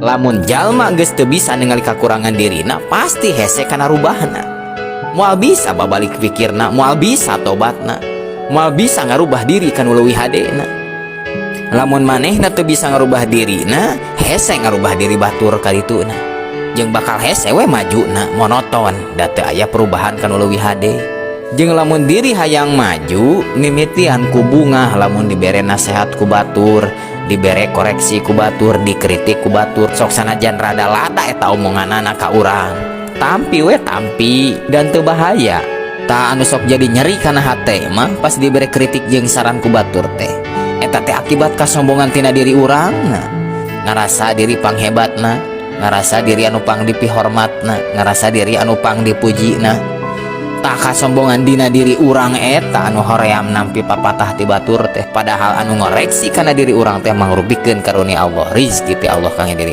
Lamun jalma geus teu bisa ningali kakurangan dirina, pasti hese kana rubahna. Moal bisa babalik pikirna, moal bisa tobatna, moal bisa ngarubah diri kanu leuwih hadena. Lamun manehna teu bisa ngarubah dirina, hese ngarubah diri batur kadituna. Jeung bakal hese we majuna, monoton, da teu aya perubahan kanu leuwih hade. Jeung lamun diri hayang maju, mimitian ku bungah lamun dibere nasehat ku batur, dibere koreksi ku batur, dikritik ku batur, sok sanajan rada lada eta omonganana ka urang. Tampi we tampi dan teu bahaya. Tah, anu sok jadi nyeri kana hate mah pas dibere kritik jeung saran ku batur teh. Eta teh akibat kasombongan tina diri urang. Ngarasa diri panghebatna, ngarasa diri anu pang dipihormatna, ngarasa diri anu pang dipujina. Tah, kasombongan dina diri urang eta anu hoream nampi papatah ti batur teh, padahal anu ngoreksi kana diri urang teh mangrupikeun karunia Allah, rizki ti Allah kangge diri.